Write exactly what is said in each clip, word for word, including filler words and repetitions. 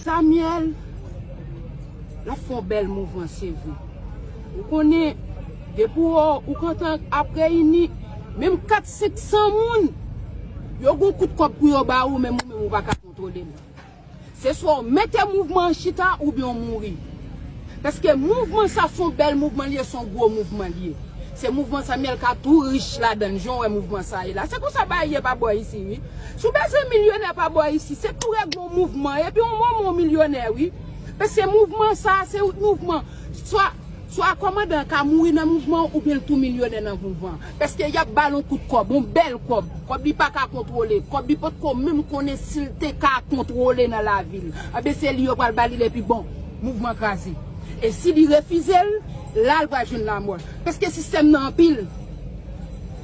Samuel, l ap fè yon bèl mouvman, se vre. Ou konnen, depi w wè w kontan ap reyini, menm kat, senk san moun, yo gen yon kout kòb pou yo ba ou, menm ou menm ou pa ka kontwole l. Se swa w mete mouvman an chita oubyen w mouri. Paske mouvman sa se yon bèl mouvman li ye, se yon gwo mouvman li ye. Se mouvman Samuel ka tou rich ladan l, jan w wè mouvman sa ye la. Se konsa bagay ye pa bò isi, wi. Si w bezwen milyonè pa bò isi, se tou regle yon mouvman. Epi yon moman w milyonè, wi. Paske mouvman sa, se yon mouvman. Swa, swa kòmandan an ka mouri nan mouvman oubyen l tou milyonè nan mouvman. Paske y ap ba l yon kout kòb, yon bèl kòb. Kòb li pa ka kontwole. Kòb li potko menm konnen si l te ka kontwole nan lavi l. Anben se li yo pral ba li l epi bon, mouvman kraze. E si li refize l, la l pral jwenn lamò. Paske sistèm nan anpil.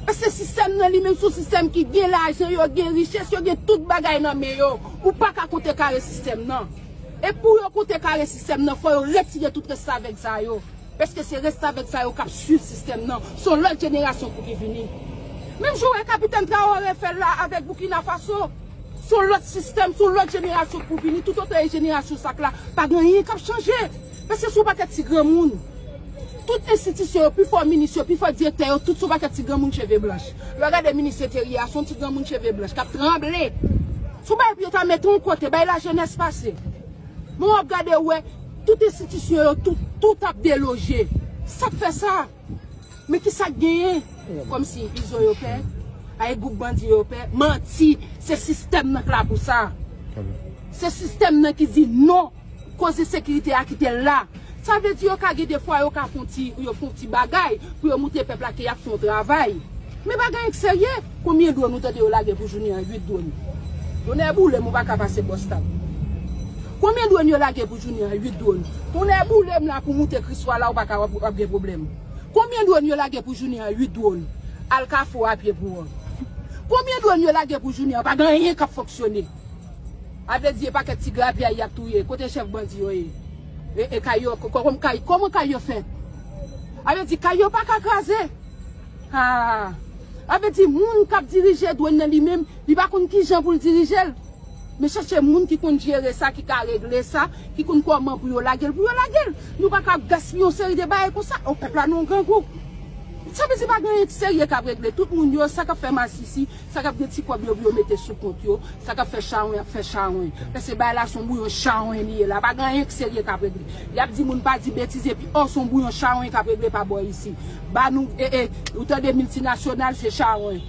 Paske sistèm nan li menm se yon sistèm ki gen lajan, yo gen riches, yo gen tout bagay nan men yo. Ou pa ka konte kare sistèm nan. E pou yo konte kare sistèm nan, fò yo retire tout restavèk sa yo. Paske se restavèk sa yo k ap swiv sistèm nan. Se yon lòt jenerasyon pou ki vini. Menm jan w wè Kapitèn Traoré fè l la avèk Burkina Faso. Se yon lòt sistèm, se yon lòt jenerasyon pou vini. Toutotan e jenerasyon sa k la, pa gen anyen k ap chanje. Paske se yon pakèt ti granmoun. Tout enstitisyon yo, pi fò minis yo, pi fò direktè yo, tout se yon pakèt ti granmoun cheve blanch. Lè w gade minis enteryè a, se yon ti granmoun cheve blanch k ap tranble. Se yon bagay pou yo ta mete yon kote, bay lajenès pase. Men w ap gade, w wè, tout enstitisyon yo, tout, tout ap deloje. Sa k fè sa? Men ki sa k genyen? Kòmsi Izo yo pè? Ay, gwoup bandi yo pè? Manti! Se sistèm nan k la pou sa. Se sistèm nan ki di non. Koze sekirite a kite l la. Sa vle di yo ka gen defwa, yo ka fè yon ti, yo fè yon ti bagay pou yo moutre pèp la ke y ap fè yon travay. Men pa gen anyen k serye. Konbyen dwòn ou tande yo lage pou jounen an? Uit dwòn. Tonnè boule m, ou pa ka pase bòs tab. Konbyen dwòn yo lage pou jounen an? Uit dwòn. Tonnè boule m la pou moute Kriswa la, ou pa ka w ap, w ap gen pwoblèm. Konbyen dwòn yo lage pou jounen an? Uit dwòn. Al Kafou a pye pou wè. Konbyen dwòn yo lage pou jounen an? Pa gen anyen k ap fonksyone. A vle di e pakèt ti grapyay y ap touye. Kote chèf bandi yo ye? E, e kay yo, kò-, kò-, kòman kay, kòman kay yo fèt? A vle di kay yo pa ka kraze. Ha! A vle di moun k ap dirije dwòn nan li menm, li pa konn kijan pou l dirije l. Men chèche moun ki konn jere sa, ki ka regle sa, ki konn kòman pou yo lage l, pou yo lage l. Nou pa ka gaspiye yon seri de bagay konsa. O pèp la, nou grangou. Sa vle di pa gen anyen k serye k ap regle. Tout moun yo, sa k ap fè masisi, sa k ap gen ti kòb yo pou yo mete sou kont yo, sa k ap fè chawony ap fè chawony. Paske bagay la se yon bouyon chawony li ye la. Pa gen anyen k serye k ap regle. Y ap di moun pa di betiz epi, o, se yon bouyon chawony k ap regle pa bò isi. Ba nou, e, e, ou tande miltinasyonal, se chawony.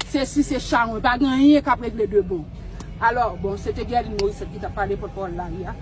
Sesi se chawony. Pa gen anyen k ap regle de bon. Alò, bon, se te Guerline Morissette ki t ap pale, pòtpawòl Lari a.